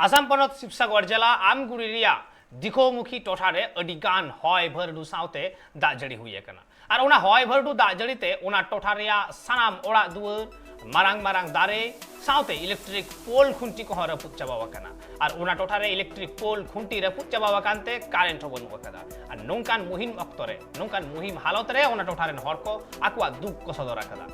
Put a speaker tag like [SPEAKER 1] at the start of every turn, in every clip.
[SPEAKER 1] आसाम पनत शिवसागर जिला आमगुड़ी रिया दिखौमुखी टोठा रे अडी गान हय भरडू सावते दाग जड़ी हुई कना और ओना हय भरडू दाग जड़ीते ओना टोठा रिया सानाम ओड़ा दुआर मारांग मारांग दारे सावते इलेक्ट्रिक पोल खुंटी को रपुद चाबा कना और ओना टोठा रे इलेक्ट्रिक पोल खुंटी रपुद चाबा कानते कारेंट हो बनुक कदा और नोंकान मुहिम अक्तो रे नोंकान मुहिम हालत रे ओना टोठा रेन हर को आकुआ दुख को सदर कदा।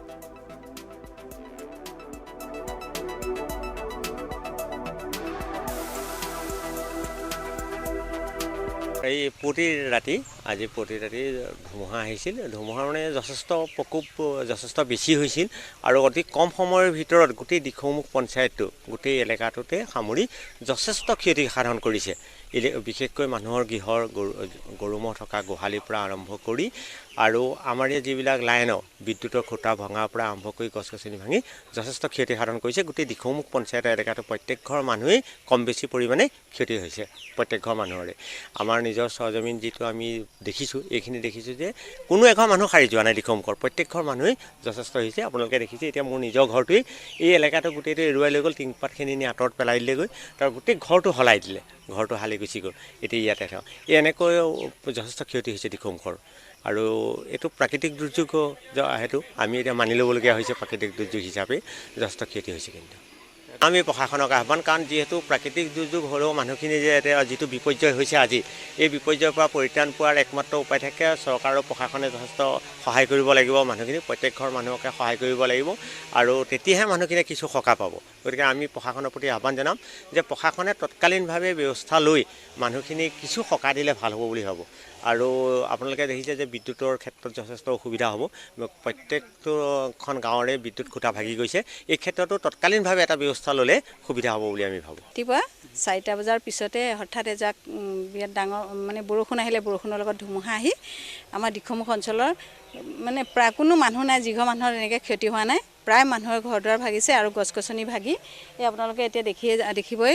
[SPEAKER 2] এই প্ৰতি ৰাতি আজি প্ৰতি ৰাতি ধুমুহা আহিছিল। ধুমুহা মানে যথেষ্ট প্ৰকোপ যথেষ্ট বেছি হৈছিল আৰু অতি কম সময়ৰ ভিতৰত গোটেই দিখৌমুখ পঞ্চায়তটো গোটেই এলেকাটোতে সামৰি যথেষ্ট ক্ষতি সাধন কৰিছে। বিশেষকৈ মানুহৰ গৃহৰ গৰু ম'হ থকা গোহালিৰ পৰা আৰম্ভ কৰি আৰু আমাৰ ইয়াত যিবিলাক লাইনৰ বিদ্যুতৰ খুঁটা ভঙাৰ পৰা আৰম্ভ কৰি গছ গছনি ভাঙি যথেষ্ট ক্ষতি সাধন কৰিছে। গোটেই দিখৌমুখ পঞ্চায়তৰ এলেকাটো প্ৰত্যেক ঘৰ মানুহেই কম বেছি পৰিমাণে ক্ষতি হৈছে, প্ৰত্যেক ঘৰ মানুহৰে। আমাৰ নিজৰ সৰজমিন যিটো আমি দেখিছোঁ, এইখিনি দেখিছোঁ যে কোনো এঘৰ মানুহ সাৰি যোৱা নাই। দিখৌমুখৰ প্ৰত্যেক ঘৰ মানুহেই যথেষ্ট হৈছে। আপোনালোকে দেখিছে এতিয়া মোৰ নিজৰ ঘৰটোৱেই এই এলেকাটো গোটেইটো এৰুৱাই লৈ গ'ল, টিংপাতখিনি নি আঁতৰত পেলাই দিলেগৈ, তাৰ গোটেই ঘৰটো সলাই দিলে, ঘৰটো হালি গুচি গ'ল। এতিয়া ইয়াতে থওঁ। এই এনেকৈ যথেষ্ট ক্ষতি হৈছে দিখৌমুখৰ। আৰু এইটো প্ৰাকৃতিক দুৰ্যোগ, সেইটো আমি এতিয়া মানি ল'বলগীয়া হৈছে। প্ৰাকৃতিক দুৰ্যোগ হিচাপে যথেষ্ট ক্ষতি হৈছে। কিন্তু আমি প্ৰশাসনক আহ্বান, কাৰণ যিহেতু প্ৰাকৃতিক দুৰ্যোগ হ'লেও মানুহখিনি যে এতিয়া যিটো বিপৰ্যয় হৈছে আজি, এই বিপৰ্যয়ৰ পৰা পৰিত্ৰাণ পোৱাৰ একমাত্ৰ উপায় থাকে চৰকাৰ আৰু প্ৰশাসনে যথেষ্ট সহায় কৰিব লাগিব মানুহখিনি, প্ৰত্যেক ঘৰ মানুহকে সহায় কৰিব লাগিব আৰু তেতিয়াহে মানুহখিনিয়ে কিছু সকাহ পাব। গতিকে আমি প্ৰশাসনৰ প্ৰতি আহ্বান জনাম যে প্ৰশাসনে তৎকালীনভাৱে ব্যৱস্থা লৈ মানুহখিনিক কিছু সকাহ দিলে ভাল হ'ব বুলি ভাবোঁ। আৰু আপোনালোকে দেখিছে যে বিদ্যুতৰ ক্ষেত্ৰত যথেষ্ট অসুবিধা হ'ব, প্ৰত্যেকখন গাঁৱৰে বিদ্যুৎ খুঁটা ভাগি গৈছে। এই ক্ষেত্ৰতো তৎকালীনভাৱে এটা ব্যৱস্থা ল'লে সুবিধা হ'ব বুলি আমি ভাবোঁ।
[SPEAKER 3] ৰাতিপুৱা 4টা বজাৰ পিছতে হঠাৎ এজাক বিৰাট ডাঙৰ মানে বৰষুণ আহিলে, বৰষুণৰ লগত ধুমুহা আহি আমাৰ দিখৌমুখ অঞ্চলৰ মানে প্ৰায় কোনো মানুহ নাই, যিঘৰ মানুহৰ এনেকৈ ক্ষতি হোৱা নাই, প্ৰায় মানুহৰ ঘৰ দুৱাৰ ভাগিছে আৰু গছ গছনি ভাগি এই আপোনালোকে এতিয়া দেখিবই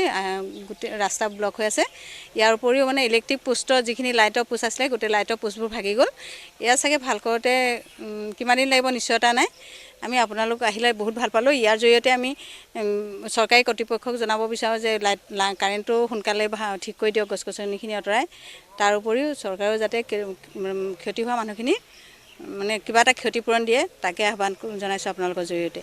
[SPEAKER 3] গোটেই ৰাস্তা ব্লক হৈ আছে। ইয়াৰ উপৰিও মানে ইলেক্ট্ৰিক পোষ্টৰ যিখিনি লাইটৰ পোষ্ট আছিলে গোটেই লাইটৰ পোষ্টবোৰ ভাগি গ'ল। এয়া চাগে ভাল কৰোঁতে কিমান দিন লাগিব নিশ্চয়তা নাই। আমি আপোনালোক আহিলে বহুত ভাল পালোঁ। ইয়াৰ জৰিয়তে আমি চৰকাৰী কৰ্তৃপক্ষক জনাব বিচাৰোঁ যে কাৰেণ্টটো সোনকালে ঠিক কৰি দিয়ক, গছ গছনিখিনি আঁতৰাই। তাৰ উপৰিও চৰকাৰেও যাতে ক্ষতি হোৱা মানুহখিনি মানে কিবা এটা ক্ষতিপূৰণ দিয়ে তাকে আহ্বান জনাইছোঁ আপোনালোকৰ জৰিয়তে।